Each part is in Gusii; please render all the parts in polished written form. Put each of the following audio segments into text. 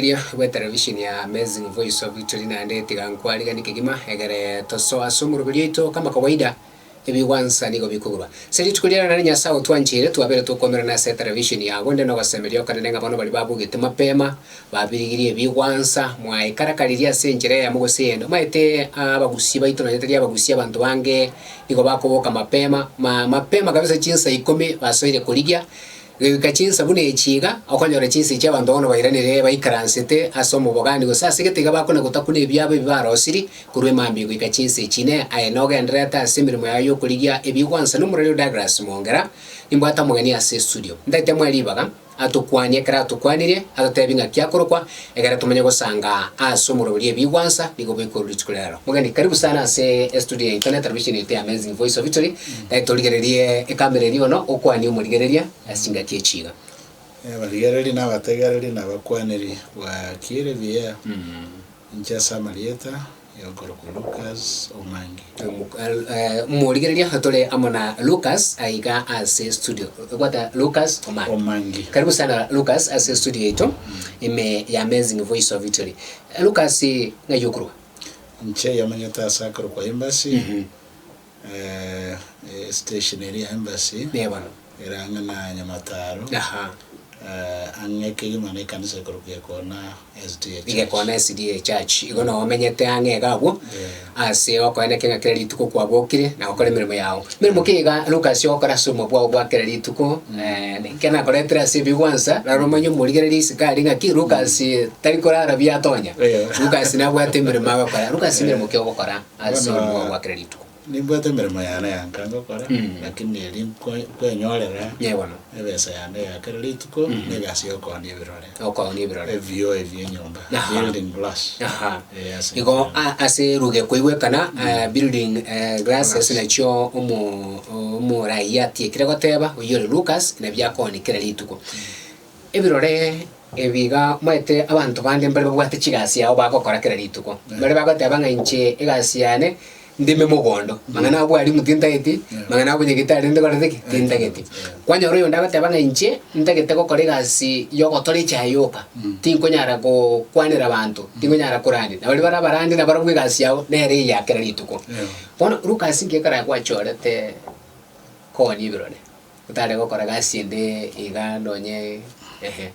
Omorigereria bw'etelevisheni ya Amazing Voice of Victory naende tiga nkwariganie kegima egere tosoe ase omoroberi oito kama kawaida ebigwansa nigo bikogurwa. Ase rituko riria naende Nyasae otwancheire twabere tokomerana ase etelevisheni yago inde nogosemeria okonene ng'a bono baria babogete mapema babirigirie ebigwansa mwaekarakaririe ase enchera eyemo gose eyende. Omanyete abagusii baito nonye tari abagusii abanto bange nigo bakoboka mapema ma mapema kabisa chinsa ikomi basoire korigia Goika chinsa buna echi iga, okonyora chinsa echi abanto bono bairanire baikaransete ase omobogani gose ase gete iga bakona gotakuna ebiabo ebi barosiri korwa emambia goika chinsa echi. Inee! Aye nogendererete ase emeremo yao y'okorigia ebigwansa nomorwari o Douglas Mongera? Nimbwate omogeni ase estudio. Ntaete moe ribaga atokwanie ekero atokwanirie, atotebie ng'aki akorokwa, egere tomanye gosanga ase omorwari ebigwansa nigo boikorwa rituko riarero. Mogeni, karibu sana ase estudio yaito na etelevisheni yaito ya Amazing Voice of Victory. Naye torigererie ekamera eria bono okwanie omorigereria ase chingaki echi iga. Abarigereria na abategereri na abakwaneri bwakire buya, inche ase amarieta yokorokwa Lucas Omangi. Omorigereria tore amo na Lucas aiga ase studio. Ebwata Lucas Omangi. Omangi. Karibu sana Lucas ase studio yaito ime ya Amazing Voice of Victory. Lucas ng'ai okorwa? Inche yamenyete ase akorokwa Embassy. Estation eria ya Embassy Ee bono. ere ang'e na Nyamataro, Aha. ang'e kegima na ekanisa ekorokwa Gekona SDA Church. Gekona SDA Church. Igo noo omenyete ang'e iga abwo, Yeah. ase okoeneka ng'a kera rituko kwabokire na gokora emeremo yao. Meremo ki iga Lucas ogokora ase obogima bwao bwa kera rituko, ekero nakoretire ase ebigwansa, rora omanye omorigereria isiko aria ng'aki Lucas tari korara buya atonya. Yeah. Lucas nabwate emeremo agokora. Lucas meremo ki ogokora? Ase Bono obogima bwa kera rituko. nimbwate emeremo yane ya nka ngokora, lakini eria nko- nkwenyorera Ee bono. ebesa yane ya kera rituko, na egasi ya okoonia ebirore. Okoonia ebirore. Ebioo ebi enyomba, Aha. building glass. Aha. Eh, ase Igo enchera. a- ase eruga ekoigwekana eh, building eh, glasses Glass. nachio omo omorai atiekire goteba, oyio ore Lucas, nabio akoonia kera rituko. Ebirore ebi iga omanyete abanto bande mbare babwate chigasi yabo bagokora kera rituko. Mbare bagoteba ng'a inche egasi yane ndeme mogondo, mang'ana a bwalimu tintageti, mang'ana a bonyagitari ntokorete ki? Tintageti. Kwanyora oyonde agoteba ng'a inche ntagete gokora egasi ya ogotora echae yoka, tinkonyara gokwanera abanto, tinkonyara korandi. Na baria bare abarandi nabarabwo egasi yabo nere eye ya kera rituko. Bono Lucas nki ekero gwachorete koonia ebirore? Otare gokora gasi ende iga nonye ehe.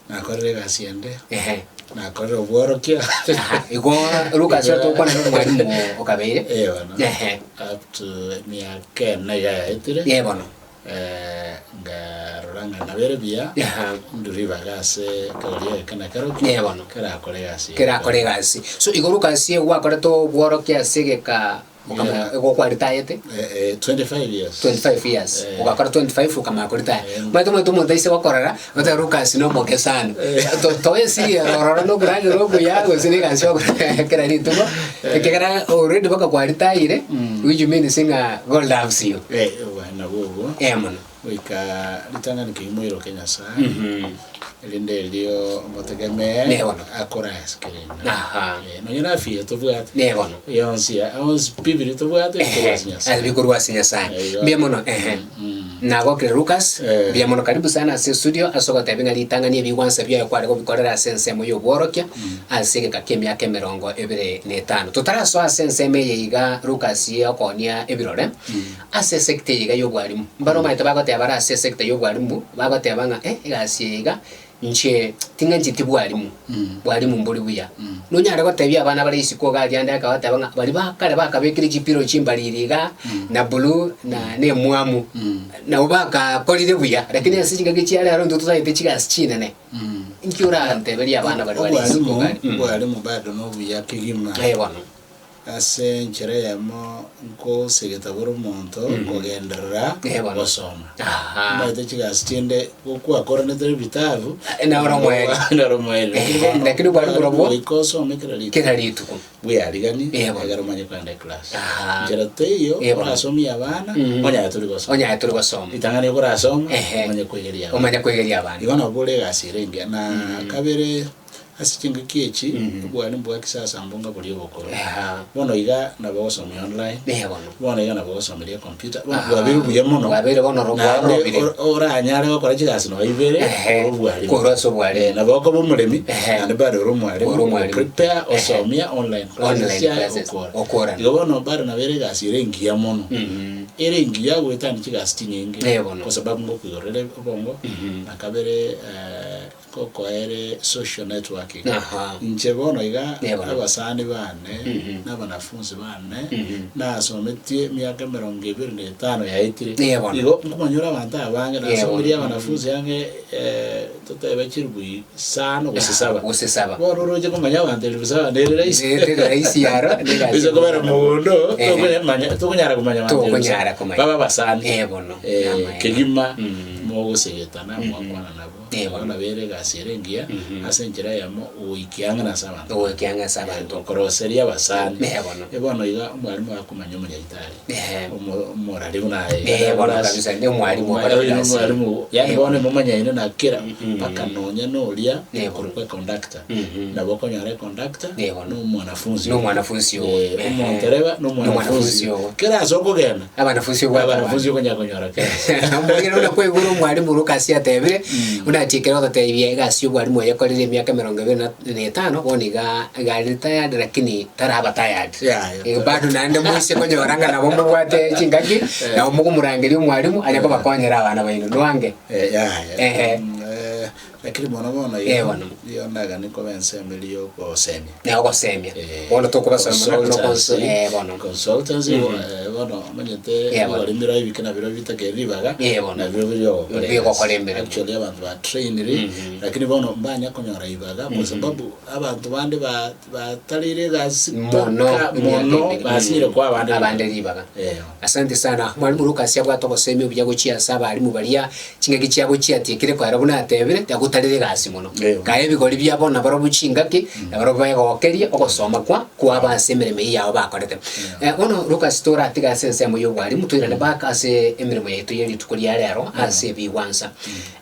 Nakorire egasi ende, Ehe. nakorire obworokia. Aha, igo Lucas Igo- togokwana na omwalimu okabeire. Eh bono. Ehe. Up to emiaka ene iga yaetire. Eh bono. Eh, nkarora ng'a nabere buya, Aha. ndure ribaga ase ekegori eke na kerokio, Eh bono. kerakore egasi eye. Kerakore egasi. So igo Lucas gwakorete obworokia ase egeka Okamanya Yeah. igo kwaritayete Eh, eh, 25 years. 25 years Eh. ogakora 25 okamanya koritaya Eh. omanyete omanyete omonto aise gokorora otebe Lucas nomoke sana Eh. To- toesirie ororo nokoragera okuya gose na egasi ogokora kera rituko ekegera already mpaka kwaritayire which means ng'a God loves you Eh, obwo nabwo obwo. eh mono Goika ritang'ani kegima oiroke Nyasae, erinde erio omotegemee Ne bono. akore ase kera eng'ana. Aha. Eh, nonye na afya tobwate, Ne bono. yonsi ya- onsi pi biria tobwate bikorwa ase Nyasae. Ase bikorwa ase Nyasae. Igo. Mbuya mono ehe. Mm. Nagokire Lucas, Eh. mbuya mono karibu sana ase estudio ase ogotebia ng'a ritang'ani ebigwansa biaye kware gobikorera ase ensemo y'obworokia ase egeka ki'emiaka emerongo ebere na etano. Totarasoa ase ensemo eye iga Lucas y'okoonia ebirore, Ase esecta eye iga y'obwalimu, mbare omanyete bagoteba bare ase esecta y'obwalimu, bagoteba ng'a eh egasi eye iga inche ting'ancheti bwalimu, bwalimu mbori buya. Nonyare gotebia abana bare isiko iga aria ande akagoteba ng'a baria ba kare bakabekire chipiro chimbariri iga, na blue na na emwamu, nabo bakakorire buya, lakini ase chingaki chia rero intwe totagete chigasi chinene. Inki oranteberie abana baria bare isiko Obwalimu, iga aria? obwalimu bado nobuya kegima. Aye bono. Ase enchera eyemo nkosegeta bore omonto kogenderera Eh, bono. gosoma. Aha. Omanyete chigasi chinde gokwakoranete ebitabu Eh, noro omoerio. noro omoerio. Eh, Lakini bono lakini bwari borobwo goika osome kera rituko. kera rituko. Bweariganie Eh, bono. ekero omanye kogenda eclass. Aha. Nchera teiyo Eh, bono. orasomie abana Mhm. onyare tori gosoma. Onyare tori gosoma. Ritang'ani okorasoma Ehe. omanye koigeria abana. Omanye koigeria abana. Igo nabo bore egasi ere engiya. Na kabere. Ase chingaki echi, obwarimu bwa kisasa mbonga boria obokoro. Aha. Bono iga nabo ogosomia online, Eeh bono. bono iga nabo ogosomeria ecomputer, bono Aha. bwabeire buya mono. Bwabeire bono oro Naende bwarorobire. ora- oranyare gokora chigasi nonya ibere, Ehe. ore obwarimu. Korwa ase obwarimu. Eh, nabo okoba omoremi, Ehe. naende bado ore omwarimu, Ore omwarimu. oprepare, Ehe. osomia online classes Online chiaye classes, okora. okora. Igo bono bado nabo ere egasi ere engiya mono. Mhm. Ere engiya goetania chigasi chinyinge, Eh, bono. kwa sababu ngokoigorera obongo, na kabere ngokoere social networking. Aha. Inche bono iga Eh, bono. abasani bane, na abanafunsi bane, nasometie emiaka emerongo ebere na etano yaetire. Eh, bono. Igo nkomanyora abanto abange, Eh, bono. nasomirie abanafunsi ang'e totebe chilifu isano gose saba. Gose saba. Bono oroche komanya abanto elifu saba nere rahisi. Nere rahisi aro, nere Gose kobera mogondo, Eh. tokomanya tokonyara komanya abanto elifu Tokonyara saba. komanya. Babe abasani. Eh, bono. Eh, Namaene. kegima Mm. mogosegetana, mwakwana nabo. Eh, bono. Bono nabo ere egasi ere engiya, ase enchera eyemo ogoikia ang'e nase abanto. Ogoikia ang'e ase abanto. Gokoroseria abasani. Eh, bono. Eh, bono iga omwalimu akomanya omonyagitari. Ehe. Omo- omorari buna aye. Eh, bono kabisa, ne omwalimu okora Oyo egasi. nomwalimu, yaani Eh, bono momanyaine na kera Mhm. mpaka nonya na oria Eh, bono. okorokwa econductor. Mhm. Nabo okonyora econductor Eh, bono. na omwanafunzi Na omwanafunzi ogo. Eh, Ehe. omontereba na Na omwanafunzi omwanafunzi ogo. Kera ase okogenda Abanafunzi obwate abanafunzi okonyara konyora kera. Omogeni buna kwaigure omwalimu Lucas atebire, buna atiekire gototebia egasi ya obwalimu eye ekorire emiaka emerongo ebere na na etano, bono iga iga are retired lakini taraba tired. Yaya. Eh, bado naende moise konyora ng'a nabo mobwate chingaki, nabo mokomorangeria omwalimu aye kobakonyera abana baino. Nwange. Eh, yaya. Ehe. Mm, eh, lakini mono mono Eh, igo, bono. igo ndaganie koba ensemo eria ya ogosemia. Na ogosemia. Eh, Bono tokobasomia buna consultancy, eh, bono. consultancy, eh, bono omanyete Eh, bono. ebigori mbiro ebike nabiro bitakeire ribaga Eh, bono. nabio biri ogokora Bigokora egasi. emeremo. Actually abanto ba trainire lakini bono mbanya konyora ribaga kwa sababu abanto bande ba batareire egasi Mono, mpaka mono basinyire koa abande abande ribaga. Eh. Asante sana mwalimu Lucas abwate obosemia obuya gochia ase abalimu baria chingaki chiabo chiatiekire koera buna atebire tagotarire egasi mono. Eeh. Kae ebigori biabo nabarobwo chingaki nabarobwo baegokerie ogosoma kwa kwabo ase emeremo eyio yabo bakorete. Eh, bono Lucas toratiga ase ensemo ya obwalimu toirane back ase emeremo yaito ye rituko ria rero ase ebigwansa.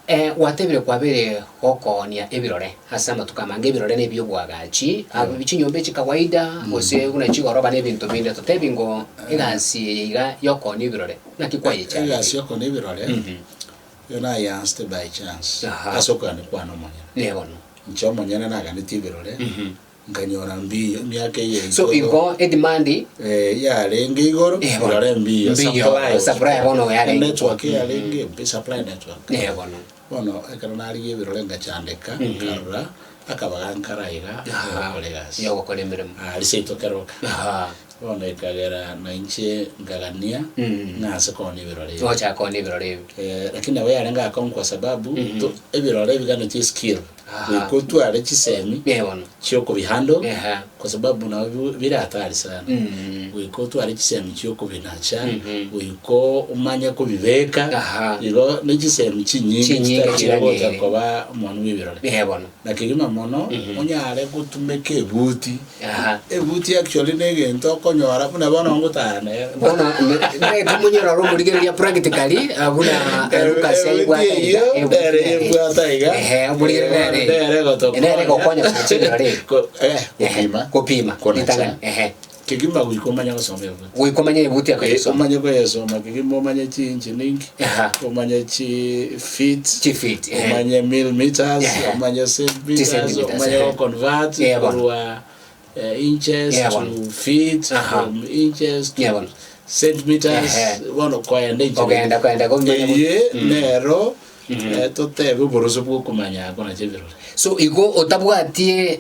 Eh, gwatebire kwabeire gokoonia ebirore ase amatuko amange ebirore na ebi'oboagachi, ab chinyomba echi kawaida, gose buna chigoroba na ebinto binde, totebi ngo egasi eye iga y'okoonia ebirore, naki kwayechagete? Egasi y'okoonia ebirore, eyo nayeansete by chance, Aha. ase okogania kwane omonyene. Ee bono. Inche omonyene naganetie ebirore, nkanyora mbiyo emiaka eye So igoro, igo edemand eh, yarenge igoro, Eh, bono. ebirore mbiyo, Mbiyo, supply was supply poor. bono yarenge. Enetwork yarenge mbe, supply network. Ee bono. Bono ekero narigia ebirore ngachandeka, nkarora akabaga nkara iga gokora egasi. Yogokora emeremo. Aria seito keroka. Aha. Bono ekagera nainche nkagania ng'a ase koonia ebirore ebi. Gochaka koonia ebirore ebi. Eh, lakini nabo yarenge akong'u kwa sababu to ebirore ebiganetie eskill. Aha. Goika otware chisemi Eh bono. chiokobihandle Ehe. kwa sababu nabo bire hatari sana. Goika otware chisemi chiokobinacha, goika omanye kobibeka, Aha. igo ne chisemi chinyinge Chinyinge chitachire gocha chiganyeire. koba omwana bwa ebirore. Eh bono. Na kegima mono, onyare gotumeka ebuti. Aha. Ebuti actually na egento okonyora buna bono ngotara nere. Bono ne ore omorigereria practically ah, buna eh, Lucas Ebuti aibwate iga, eyio ebuti nere nere. ebwata iga. Ehe, omorigereria nere. Nere egotokonya. Nere egokonya konacha ebirore ebi. Ko- eh, Ehe, gopima. gopima Konacha. ritang'ani ehe Kegima goika omanye gosoma ebuti. Goika omanye ebuti Eh, akoyesoma. omanye koyesoma kegima omanye chi inch ninki, Aha. omanye chi feet, Chi feet, eh. omanye millimeters, Ehe. omanye centimeters, centimeters, omanye ehe. go convert Eh, bono. korwa eh, inches Eh, to bono. feet, Aha. from inches to Eh, bono. centimeters, Ehe. bono koenda inche. Ogenda, koenda, komanya bo- Eye nero eh, totebe oboroso bwa okomanya konacha ebirore. So igo otabwatie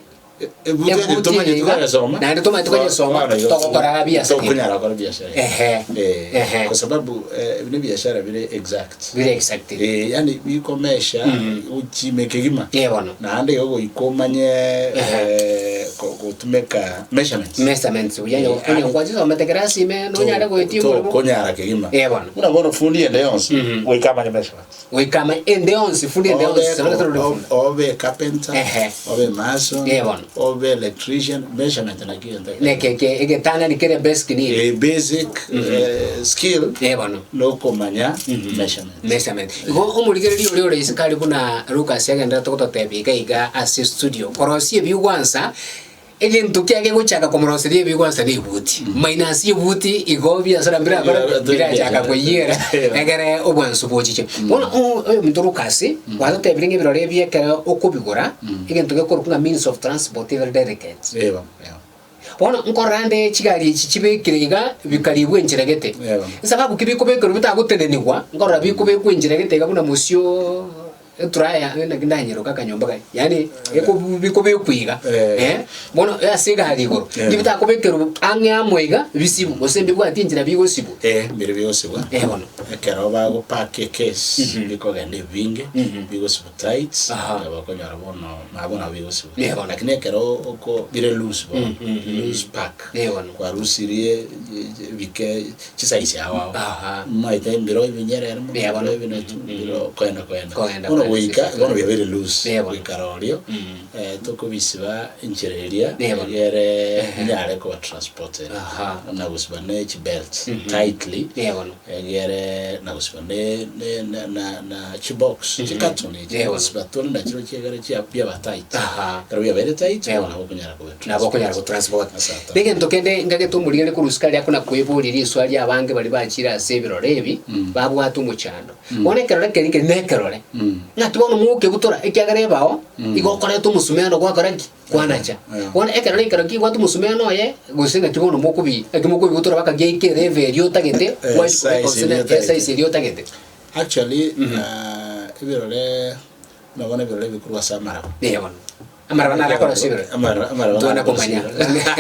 Ebuti eye Ebuti tomanyeti eye iga, koyesoma. naende tomanyeti koyesoma, Bono igo togokora biasara. Tokonyara gokora biasara. Ehe, Eh, ehe. kwa sababu eh, ebi ne biashara bire exact. Bire exact. Eh, yani bikomesha ochime kegima. Eh, bono. Naende igo goika omanye Ehe. eh, gotumeka measurements. Measurements buya onye onye gwachisomete kerasi ime nonyare goetia omoremo. Tokonyara kegima. Eh bono. Buna bono fundi ende yonsi goika amanye measurements. Goika amanye ende yonsi fundi ende yonsi Obe nabo tore fundi. obe carpenter, Ehe. obe mason, Eh bono. obe electrician, measurement naki egento ekero. Neke eke egetang'ani kere basic need. A basic skill Eh bono. nokomanya measurement. Measurement. Igo omorigereria oria ore isiko aria buna Lucas agenderete gototebia iga iga ase estudio, korosia ebigwansa, egento kiaye gegochaka komoroseria ebigwansa na ebuti. Minus ebuti igo biasara mbirakore birachaka koyiera egere obwansu bochiche. Bono o- oyominto Lucas, gwatotebirie ng'a ebirore ebi ekero okobigora, egento gekorokwa ng'a means of transport very delicate. Eba, eba. Bono nkorora nde chigari echi chibekire iga bikaribwa enchera gete. Esababu ki bikobekerwa bitagotenenigwa, nkorora bikobekwa enchera gete iga buna mosio eturaya naki ndanyeroke akanyomba karia, yaani eko bikobekwa iga eh, bono ase egari igoro, Eh. bitakobekerwa ang'e amo iga bisibwe gose mbibwati enchera bigosibwa. Eh, mbire bigosibwa. Eh, bono. Ekero bagopaka ekesi, bikogenda ebinge, bigosibwa. tight, Aha. nabo okonyora bono nabo nabo bigosibwa. Yeah, bono. Lakini ekero oko bire loose bono, loose pack, Yeah, bono. kwarusirie bike chisize ao ao. Aha. Maete mbiro ebinyerere mono, Yeah, bono. mbiro ebinetu, mbiro koenda koenda. Koenda Bono koenda, goika, sisi. bono biabeire loose, Yeah, bono. goika rorio, tokobisiba enchera eria, Yeah, bono. egere binyare koba transported. Aha. Na gosiba ne chibelt tightly. Yeah, bono. Egere na gosiba ne ne na na na chibox chicarton echi Eeh bono. gosiba tore nachiro chiegere chia biaba tight. Aha. Ekero biabeire tight Eeh bono. nabo okonyara kobe Nabo okonyara gotransport. Ase ata. Negento kende ngagete omorigere korwa isiko aria kona koeboria riswa ria abange baria bachire ase ebirore ebi babwate omochando. Bono ekerore keria nkeri nekerore. Ng'a bono mokebutora ekiagera ebao igo okoreta omosumeno gwakora ki? Kwanacha. Bono ekero ekero kigwate omosumeno oye, gose ng'aki bono mokobi ng'aki mokobibutora mpaka giaike elevel eria otagete, Eh, gwa size gose eria na otagete. esize eria otagete. Actually, ebirore buna bono ebirore bikorwa ase amaraba. Eeh bono. Amaraba naro akorosia ebirore. Amara- amaraba Ntwana naro komanya. akorosia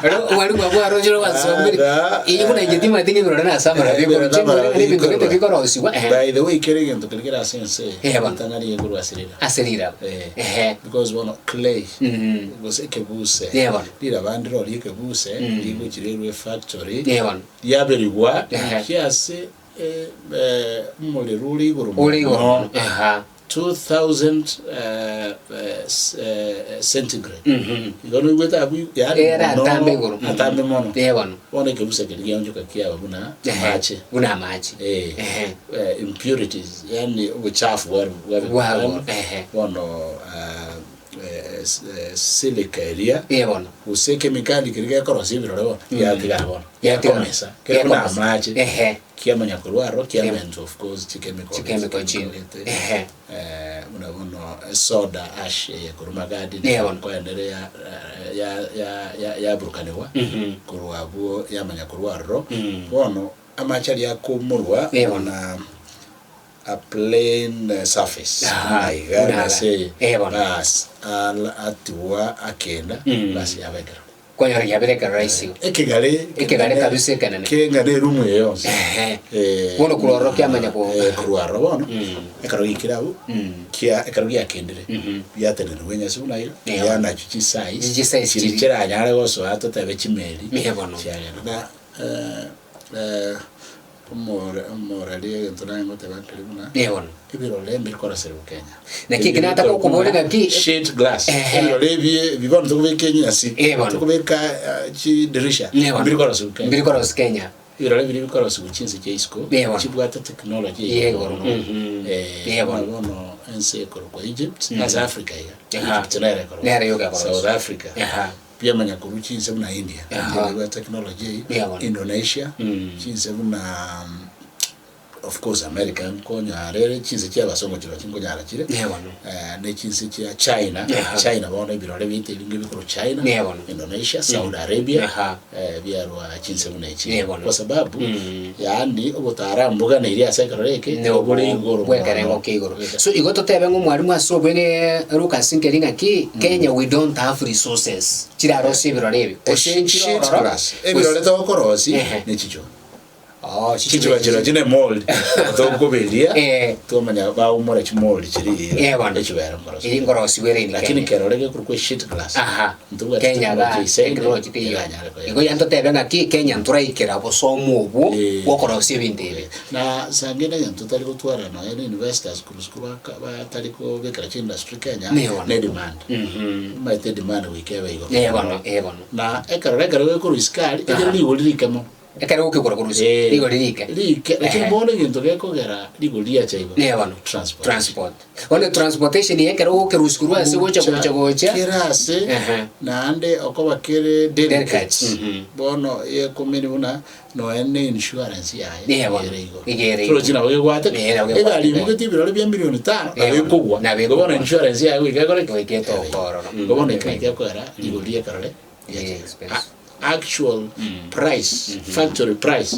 Ero obwari bwa bwarochire gwasomire. Ah, da. Inye buna inche timanyeti ng'a ebirore nase amaraba Eh, ebirore bikorwa. n'amaraba Chinguru ebinto gete bikorwa. bikorosiwa, ehe. By the way, kera egento keria kere ase ense eye, Eh, bono. ritang'ani gekorwa ase riraba. Ase riraba. Eh. Ehe. Because bono clay Mhm. gose ekebuse Yeah, bono. riraba ndire oria ekebuse rigochi rirwe efactory Yeah, bono. riaberigwa Ehe. riase eh, eh, omorero ore igoro Ore igoro mono. mono. Aha. 2000 eh, eh, s- eh, centigrade Mhm. igo noigwete abwo yaani Ere mono, atambe igoro. atambe mono Yeah, bono. bono ekebuse keria giaonchoka kiaba buna Ehe. amache Buna amache. Eh. Ehe. eh, impurities yani obochafu bwari bwabe Bwabo, bwani. ehe. bono ah, eh, s- eh, silica eria Ee bono. gose ekemikali keria gekorosia ebirore bono giatigara bono Giatigara. giakomesa kere buna Giakomesa. amache Ehe. kiamanya korwa aro kiamentwa of course chikemikali Chikemikali chinde. chikemikali Ehe. eh, buna bono esoda ash eye korwa magadi Ee bono. koendere ya ya ya ya yaburukanigwa Mhm. korwa abwo yamanya korwa aroro Mm. bono Amache aria akoumorwa Eeh bono. on a, a plain surface Aha, buna iga buna ase iga. Eeh bono. bas al- atigwa akenda Mm. bas yaba ekero Kwanyora kiabere ekero rahisi igo. Ekegare Ekegare kabisa ekenene. Keng'ana erumu eye yonsi. Ehe. Eh, Bono korwa ororo kiamanya ko- eh, korwa ororo bono Mm. ekero giikire abwo Mm. kia ekero giakendire Mhm. giatenerigwa enyasi buna iga Eeh. gianachwa chisize Chisize chiri chiri. chiranyare gosoa totebe chimeli Eeh bono. chiagenda na Omore omoreri egento naye ngoteba nkeri buna Ee bono. ebirore mbikoroserigwa Kenya. Naki eki nataka okoboria ng'aki Sheet glass. Ehe. Ebirore ebi ebi bono tokobeka enyasi, Ee bono. tokobeka eh, chidirisha, Ee bono. mbirikorosigwa Kenya. Mbirikorosigwa Kenya. Ebirore biria bikorosigwa chinse chia isiko, Ee bono. chibwate technology Ye eye igoro. mono. Mhm. Eh, Ee bono. buna bono ense ekorokwa Egypt, ase Africa iga. Aha. Egypt nere ekorokwa. Nere yoka ekorosigwa. South Africa. Aha. Biamanya korwa chinse buna India, Aha. India technology eyio, Mbuya bono. Indonesia, Mm. chinse buna of course America nkonyara ere chinse chia abasongo chirochio nkonyara chire, Mbuya bono. eh, ne chinse chia China, Aha. China bono ebirore binto ebinge bikorwa China, Mbuya bono. Indonesia, Saudi Arabia, Aha. eh, biarwa chinse buna echi. Mbuya bono. Kwa sababu, Mm. yaani obotaaramu boganeirie ase ekerore eke, nigo bore igoro bw'ekerengo mono. kia igoro. So igo totebe ng'a omwarimu ase obweng'e Lucas nkeri ng'aki Kenya we don't have resources chirarosie ebirore ebi gose Sheet nchire ororo glass. Ebirore gose togokorosia Ehe. ne chichuma. Oh, Chichuba chiro chine mold tokoberia Eh. twamanya baumora chimold chiri Eh, bono. echibera nkorosi Eri nkorosiwa ere in lakini Kenya. kero rege korokwa sheet glass Aha. ntobwate Kenya ga technology isaine, technology teiyo. eranyare koyera. Igo yantotebe ng'aki Kenya ntoraikera obosomu obwo Eh. bwokorosia ebinto ebi. Na sangine egento totari gotwara nonya na investors korwa isiko baka batari kobekera chiindustry Kenya Nigo bono. ne demand. Mhm. Omanyete demand goika ebe igoro. Eh bono, eh bono. Na ekero ekero gekorwa isiko aria, ekero rigori rike mono. Ekero gokegora korwa isiko, Eh, rigori rike. Rike, lakini Ehe. bono egento gekogera rigori riacha igoro. Eh bono. Transport. Transport. Bono transportation eye ekero gokerwa isiko korwa ase gocha gocha gocha. Kera ase, Ehe. naende okoba kere delicate. Delicate, mhm. Bono ekomini buna Nonya ne insurance yaye Niye bono. ere igoro. Iga ere igoro. Torochi nabo gegwate. Niye nabo gegwate. Egari imogeti ebirore bia milioni tano Niye nabo bono. ekogwa. Nabo Igo bono ekogwa. insurance yaye goika ekore ki? Goika etoka ororo. Mm. Igo bono ekero gekoera rigori riekerore Ere expensive. actual price, factory price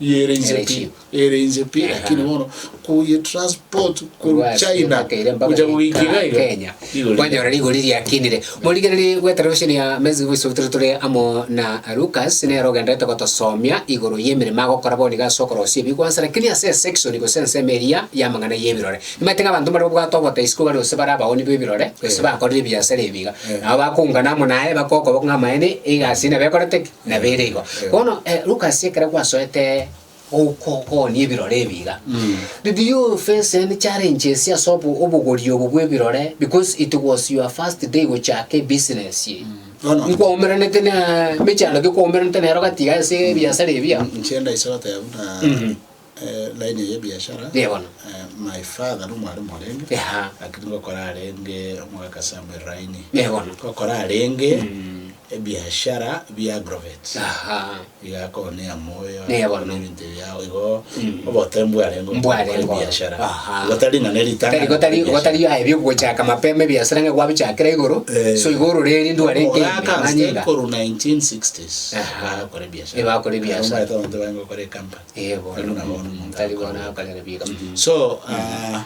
ere inse Ere pi. cheap. Ere inse pi lakini bono koye transport korwa China gocha goika iga iga Kenya rigori kwanyora rigori riakinire morigererie gwe television ya Amazing Voice of Truth tore amo na Lucas nere ogenderete gotosomia igoro y'emeremo agokora bono iga ase okorosia ebigwansa lakini ase esection gose ensemo eria y'amang'ana y'ebirore nimanyete ng'a abanto mbare babwate obotaisi kobare gose bare abaoni b'ebirore gose bakorire ebiasara ebi iga nabo bakoungana amo naye bakokoba ng'a amaene egasi nabo ekorete ki nabo ere igo bono Lucas ekero gwasoete Gokogonia ebirore ebi iga. Did you face any challenges ase obo obogori obo bwa ebirore because it was your first day gochaka ebusiness eye? Bono. Nkwaumeranete na mechando ki kwaumeranete nero gati iga ase ebiasara ebi aa? Inche ndaise goteba buna line eye ya ebiashara Ee bono. my father nomwalimu orenge Eha. lakini ngokora arenge omogaka Samuel Raini Ee bono. ngokora arenge ebiashara bia agrovet. Aha. Iga akoonea moyo, Nigo akoonea bono. ebinto ebiao, igo obote mbwarenge Mbwarenge okora oro. ebiashara. Aha. Igo tari ng'a ne ritang'ani Tari gotari gokora gotari ebiashara. aye biogochaka mapema ebiasara ng'a gwabichakera igoro, Eh. so igo ororeri ndwarenge ime, Omogaka manyinga. ase korwa 1960s Aha. bagakora ebiashara. Ebakora ebiashara. Omanyete abanto baye gokora ecompany. Eh bono. Tari buna bono omonto Tari bono agokora. akorera biga. Mhm. So ah,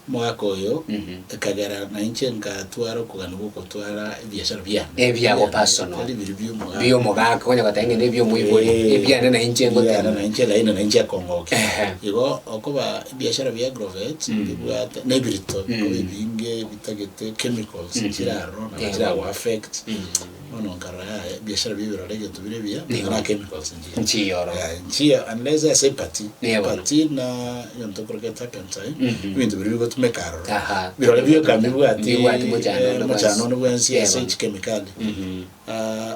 Omogaka oyo ekagera nainche ngatwara okogania gw'ogotwara ebiashara biane. Ebiago personal. Tari biria bi'omogaka. Bi'omogaka onya goteba ng'a nebi'omoibori, Eh, ebiane nainche Ebiane ngoteba. nainche laini nainche ekongokia. Ehe. Igo okoba ebiashara bia agrovet bibwate na ebirito bikoba ebinge bitagete chemicals chiraroro nabo Eh, chirago affect. Bono nkarora yaya ebiashara bia ebirore egento bire ebiya, Nigo. na chemicals nchiyo. Nchiyo ororo. Yeah, nchiyo unless ase epati. Nigo bono. Epati na egento okoroka eturpentine, ebinto biria bigotumeka aroro. Aha. Birore bioka mbibwati Mbibwati mochando onde bwensi. mochando onde bwensi Eh, ase bono. chikemikali.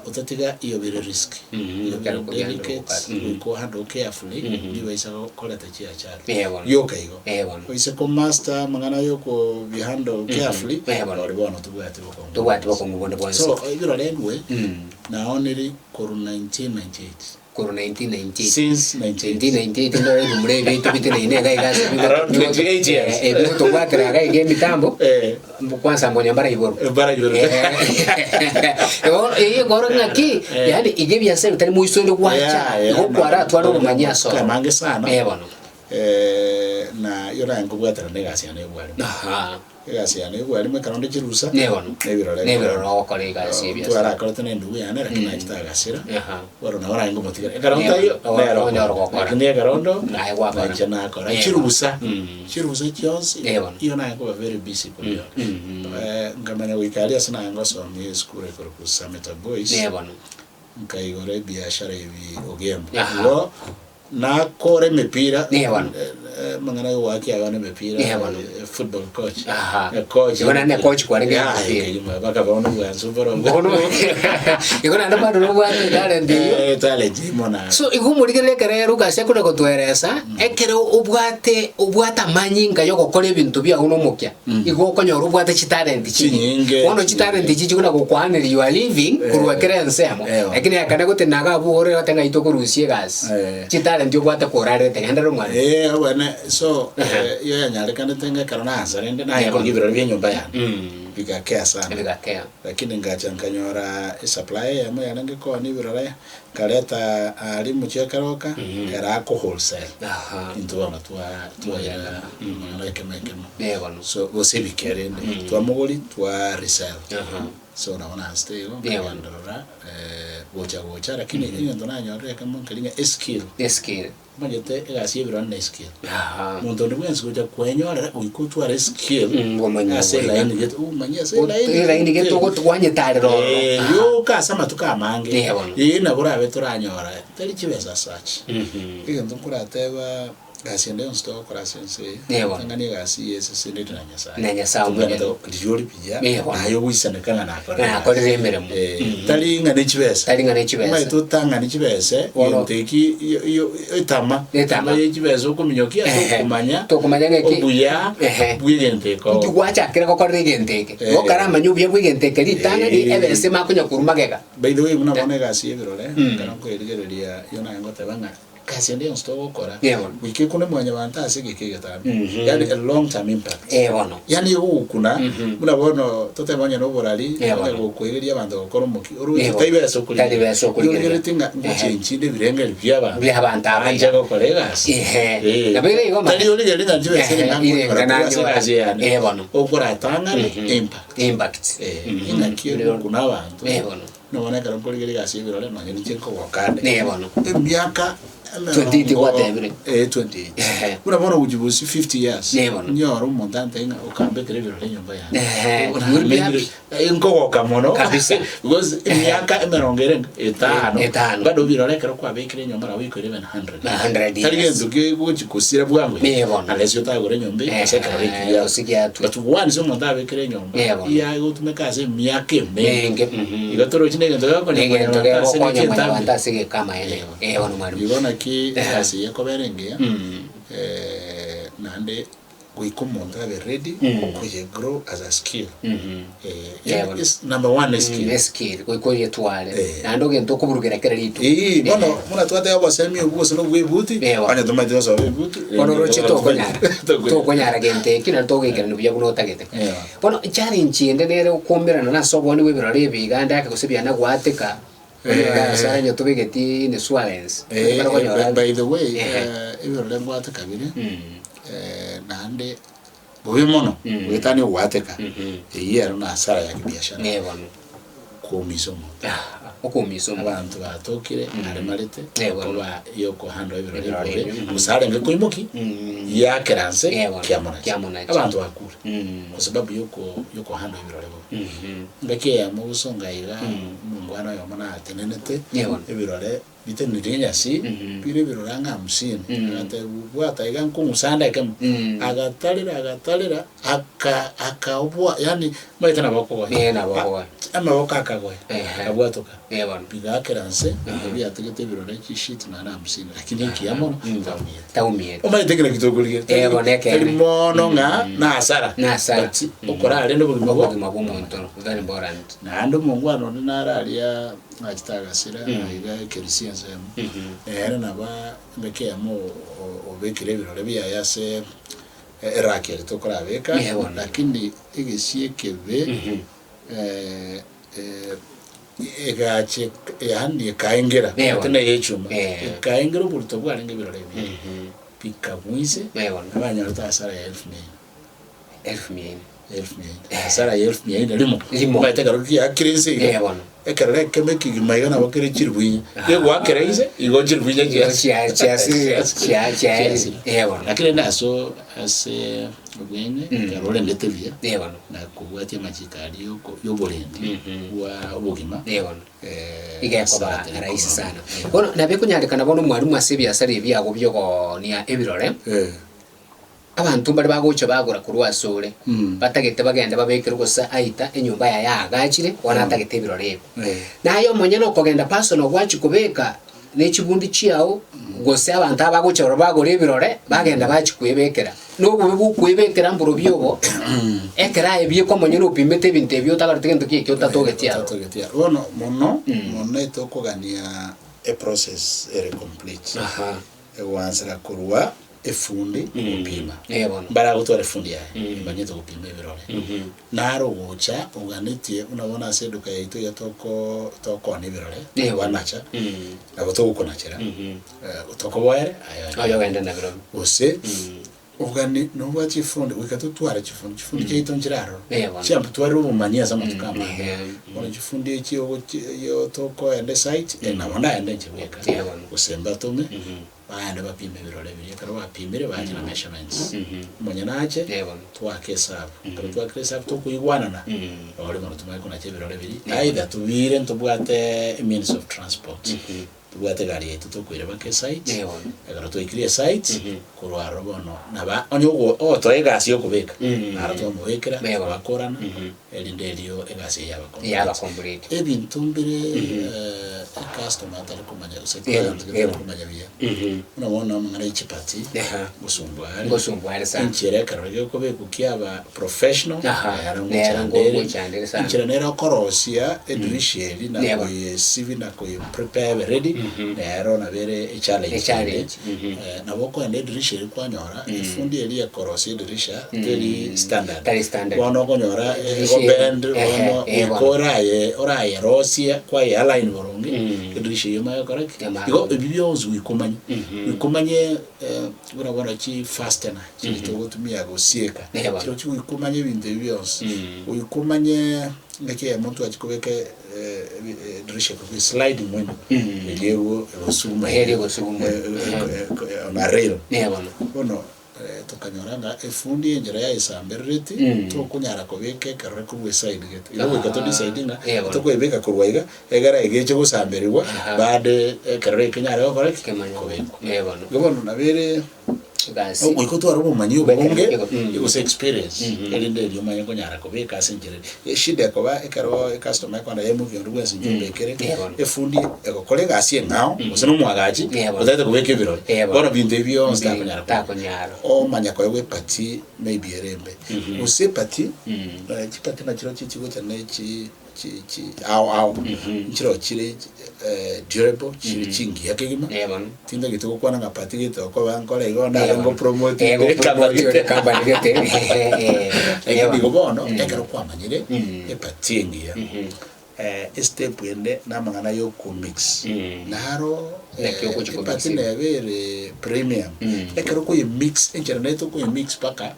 Otatiga iyo bire risk. Mhm, Iyo ekero bire kogenda delicate, gokata. Mhm. goika ohandle carefully, ndibaisa koreta chiachari. Eh, bono. Yoka igo. Eh, bono. Oise komaster amang'ana ya okobihandle carefully, Eh, bono. nori bono tobwati bokong'u. Tobwati bokong'u bonde bwensi. So, ebirore endwe, Mm. naonire korwa 1998. Korwa 1998. Since 98. 1998 ndore ebimura ebi biaito biteneine iga iga ase bigo- Around 28 years. Eh, ebigotobwatera iga iga emitambo, Eh. kwanza mbonya mbara igoro. Mbara igoro. Igo eh, igoro ng'aki, Eh. yaani iga ebiasara bitari moiso onde gwacha, Yeah, yeah, igo kwaratware obomanyi ase oro. Amange sana. Eh, bono. Eh, na iyo naye nkobwatana na egasi yane ya obwarimu. Aha. Egasi yane ya obwarimu ekero onde chirusa, Ne bono. na ebirore Na ebirore ogokora egasi ya ebiasara. Twarakorete na endugu yane lakini nachete agasira. Aha. Bono nabo naye nkomotigera. Ekero Ne ntaiyo, bono, nere onyore okora. gokora. Lakini ekero ondo, Naye gwakora. nainche nakora. Ne bono. Chirusa, Mm. chirusa chionsi, Ne bono. iyo naye nkoba very busy koriora. Mm. Eh, nkamanya goika aria ase naye ngosomia esukuru ekorokwa Sameta Boys. Ne bono. Nkaigora ebiashara ebi Ogembo. Aha. Igo nakora emepira Niye bono. amang'ana ya ogoakia abana emepira Niye bono. football coach. Aha. Coach. Igo naende coach kwarenge Yeah, emepira. ekegima mpaka bono bwansu borongo. Bono igo naende bado nobwate etalent eyio. Eh, talent imo na. So igo omorigereria ekero ere Lucas akona gotoeresa, ekero obwate obwate amanyinga yogokora ebinto biago na omokia, Igo okonyora obwate chitalent Chinyinge. Bono chitalent echi chikona gokwaneria you are living Eh. korwa kera ensemo. Eh. Lakini ekane goti naga abwo ore gote ng'ai tokorusia egasi. Eh. Chitalent obwate korarete genderera omwana. Eh, abwene so eh, iyo yanyarekanete ng'a ekero naansa rende naye Yeah. korigia ebirori bia enyomba yane. Mm. Bigakea sana. Bigakea. Lakini ngacha nkanyora esupplier eyemo yarenge koonia ebirore, nkareta aria mochie ekeroka, ere ako wholesale. Aha. Intwe bono twa twaira amang'ana ekemo ekemo. Ee bono. So gose ebike rende, twamogori twa resell. Aha. So nabo naasete igo, Ee bono. nkagenderera gocha gocha, lakini egento nanyorire ekemo nkeri ng'a eskill. Eskill. Omanyete egasi y'ebironi ne skill. Aha. Monto onde bwensi gocha kwenyorera goika otware skill Mm, omanye ase goika. elaini gete omanye ase elaini Elaini gete ogotuanyetarera ororo. Eh, yoka ase amatuko amange Eh, bono. ee nabo orabe toranyora tari chibesa as such. Mhm. Egento nkorateba gasi ende yonsi togokora ase ense eye Eh, bono. tang'ani egasi eseseneti na Nyasaye. Na Nyasaye omonyene. Tobwenerete riria ori buya Eh, bono. naye ogoisaneka ng'a nakorire egasi. Nakorire emeremo. Eh, Mhm. tari ng'a ne chibesa. Tari ng'a ne chibesa. Omanyete otang'ani chibesa, Bono. egento eki yo- yo- etama. Etama. Etama ye chibesa okominyokia Ehe. tokomanya Tokomanya ng'aki. obuya Ehe. bw'egento eko. Inki gwachakire gokorera egento eke? Eh. Gokaramanya obuya bw'egento eke ritang'ani Eh. ebesa emakonya korwa magega. By the way, buna bono egasi y'ebirore, Mm. ekero nkoerigereria, iyo naye ngoteba ng'a Egasi ende yonsi togokora, Eh bono. goika ekune mwanyabanto ase egeka egetambe, Mhm. yaani a long term impact. Eh bono. Yaani egogokuna, Mhm. buna bono totebe onye na oborari, Eh bono. onye gokoegeria abanto gokora omokia, oroche Eh bono. tari besa okorigereria. Tari besa okorigereria. Origereretie ng'a Ehe. ngochenchinde ebirengererio bia abanto. Bia abanto aba Banche iga. gokora egasi. Ehe. Eh. Nabo ere igo Tari origereria ng'a chibesa Ehe, ere ng'a ire nkonyora ng'a korwa ase nanyora. egasi yane. Eh bono. Okoratang'ane Mhm. impact. Impact. Eh, Mhm. engaki egokuna abanto. Eh bono. Nonya ekero nkorigereria egasi y'ebirore nonya ninche nkogoka ande. Ee bono. Emiaka 28 gwatebire. Eh, 28. Ehe. Buna bono gochia bosi 50 years. Ee bono. Nyore omonto antebie ng'a okambekera ebirore enyomba yane. Ehe, Bono you'll be namenyire- happy. Eh, nkogoka mono. Kabisa. Because emiaka emerongo ere etano. Etano. Bado birore ekero kwabekire enyomba nabo oikore even 100. 100 Tari years. gento kegochi kosira bwango. Ee bono. Unless otagore enyomba Ehe, ase ekerore ekiya. gose giatwe. But once omonto abekire enyomba, Ee bono. iyaye gotumeka ase emiaka emenge. Menge, mhm. Igo torochi negento gegokonya Negento mwanyabanto ase gegokonya engaki entambe. mwanyabanto ase egeka amaene. Ee bono mwalimu. Igo naki Ehe. egasi eye ekobera engiya, Mm. eh, naende goika omonto abe ready Mm. koye grow as a skill. Mhm. Eh, Ee yani bono. is number one skill. Mm, eskill goika oyetware Eh. naende ogento okoburugera kera rituko. Eeh, bono buna twateba obosemi obwo gose na obwa ebuti, Eh, bono. onye tomaete gosoa ebuti, Bono oroche tokonyara Tokonyara. tokonyara gento eki naende togoikerania buya buna otagete. Eh. Bono challenge ende nere okoumerana nase obonene bwa ebirore ebi iga ande ake gose biana goateka, Eh. onye ase onye tobegeti insurance, Eh, ekero okonyora eh, by the way, Ehe. eh, ebirore ngoateka bire, Mm. eh, naende bobe mono, Mm. goetania ogoateka, Mhm. eyio ero na hasara ya kibiashara. Eh bono. Koumisa omonto. Ah, okoumisa omonto. Abanto batokire Mm. aremarete Eh, bono. koba yokohandwa ebirore Ebirore ebibe, ebio, mhm. gose arenge koimoki Mm. yakera nse Eh, bono. kiamonacha. Kiamonacha. Abanto bakure Mm. kwa sababu yoko yokohandwa ebirore bobe. Mhm. Engaki eyemo gosonga iga Mm. omongwana oyomo natenenete Eh, bono. ebirore Bitenenire enyasi, Mhm. bire ebirore ang'e hamsini, Mm. agatebia bwata iga nkong'usande ekemo, Mm. agatarera agatarera aka akaoboa yaani omanyete nabo okogoya. Eh, nabo okogoya. Amaboko akagoya, Ehe. akabwatoka, Eh, bono. bigaakera nse, biatigete ebirore chishiti naende hamsini, lakini ekiya mono, Mm. taumiete. Taumiete. Omanyete kera kitokorigete, Eh, bono ekeene. tari mono ng'a na hasara, Na hasara. but okorarende obogima bwa Obogima bwa omonto, very important. Naende omongwana onde nare aria Nachete agasira aiga ekerisia ensemo, nere nabo engaki eyemo obekire ebirore biaye ase eraki eria tokorabeka, Eh, bono. lakini egesie ekebe egacha yaani ekaengera, Eh, bono. tena echuma, Eh. ekaengera oborito bwarenge ebirore ebiya, bikagwa inse, Eh, bono. abanyorete hasara ya elfu mia nne. Elfu mia ine. Elfu mia ine. Hasara ya elfu mia ine rimo. Rimo. Omanyete ekero kiakire inse iga. Eh, bono. Ekero ekemo ekegima iga nabo kere chilifu inye. Gegoakera inse, igo chilifu inye Igo chia- chiasirire, chia- chiaerire. Eh, bono. Lakini rende aso ase obweng'e, Mm. ekero orendete buya, Eh, bono. na kobwatia amachiko aria yoko yoborendi Mhm. bwa obogima, Eh, bono. eh, Iga ekoba hasara teri rahisi koba. sana. Bono nabo ekonyarekana bono omwalimu ase ebiasara ebi biago biogonia ebirore, Eh. Abanto mbare bagocha bagora korwa asore, batagete bagende babekerwe gose aita enyomba yaye aagachire, bono atagete ebirore ebi. Naye omonyene okogenda personal gwachia kobeka ne chibundi chiao, gose abanto aba bagocha barobwo bagora ebirore, bagenda bachia kwebekera. Na obobe bwa okwebekera mborobio obo, ekero aye bieka omonyene opimete ebinto ebio otagareti gento ki ekio otatogeti aroro. Otatogeti aroro. Bono mono, mono etokogania eprocess ere complete. Aha. Egoansera korwa. efundi gopima. Eh, bono. Mbare agotwara efundi yaye, emanyete gopima ebirore. Naro ogocha oganetie buna bono ase eduka yaito iga toko tokoonia ebirore, Eh, bono. kwanacha, nabo togokonachera, tokoboere aye Aye ogende. ogende nabirobio. Gose, ogani nobwate chifundi, goika totware chifundi, chifundi chiaito nchire aroro, Eh, bono. chiambotwarire obomanyi ase amatuko amange. Eh. Bono chifundi echi ogochi yo tokoenda esite, nabo ndaende inche bweka, Eh, bono. gose mbatome, Baende bapime ebirore biria, ekero bapimire bache na measurements. Omonyene ache, Eh, bono. twake esabu. Ekero twakire esabu tokoigwanana, rori bono tomanye konacha ebirore biria, either tobire ntobwate means of transport, tobwate egari yaito tokoira mpaka esite, Eh, bono. ekero twaikire esite, korwa aroro bono naba onye ogo ogotoa egasi ya okobeka, naro twamobekera, Eh, bono. twakorana, erinde erio egasi eye yaba complete. Yaba complete. Ebinto mbire ecustomer atari komanya gose client atari komanya buya. Buna bono amang'ana ya chipati, Aha. ngosumbua are. Ngosumbua are sana. Enchera ekerore gekobekwa kiaba professional, Aha, nero nero ngochandere. ngochandere sana. Enchera nere okorosia edirisha eri na Neba. koyesibi na koyeprepare ebe ready, nero nabo ere echallenge Echallenge, ende. Nabo okoenda edirisha eria kwanyora, efundi eria ekorosia edirisha teri standard. Tari standard. Bono okonyora Edirisha ego bend, ehe, bono eh, goika bono. oraye orayerosie kwaye align boronge, edirisha eyio omanye gokora ki? Emanye Igo gokora. ebi bionsi goika omanye, goika omanye buna bono chi fastener chiri togotumia gosieka, Eh, bono. chirochio goika omanye ebinto ebi bionsi. Goika omanye ng'aki eyemo ntwachi kobeka edirisha ekobe sliding window, eria ego egosuguma Eria egosuguma. On a rail. Eh, bono. Bono tokanyora ng'a efundi enchera yaesamberereti, tokonyara kobeka ekerore korwa eside gete. Igo goika to decide ng'a Eh, bono. tokoebeka korwa iga, egere iga eche gosamberigwa, bado ekerore eke kenyare gokora ki? Kemanye. Kobekwa. Eh, bono. Igo bono nabo ere Egasi. goika otware obomanyi obonge, gose experience, erinde erio omanye konyara kobeka ase enchera eria. Eshida ekoba ekero ecustomer ekogenda yaimokia onde bwensi inche ombekere, Eh, bono. efundi egokora egasi eng'ao, gose na omwagachi, Eh, bono. otagete kobeka ebirori. Eh, bono. Bono binto ebi bionsi Mbi- takonyara kobeka. takonyara. Omanya koegwa epati maybe ere embe. Gose epati, chipati nachirochio chigocha ne chi chi chi ao ao, nchiroo chire durable, chire chingiya kegima, Eh, bono. tintagete gokwana ng'a pati gete okoba nkore igo nare Eh, bono. ngopromote Eh, gopromote ore company gete. Eh, Lakini bono. igo bono, ekero kwamanyire, epati engiya, estep ende namang'ana ya okomix, naro Naki ogochi epati komix. neba ere premium, ekero okoyemix, enchera naye tokoyemix mpaka,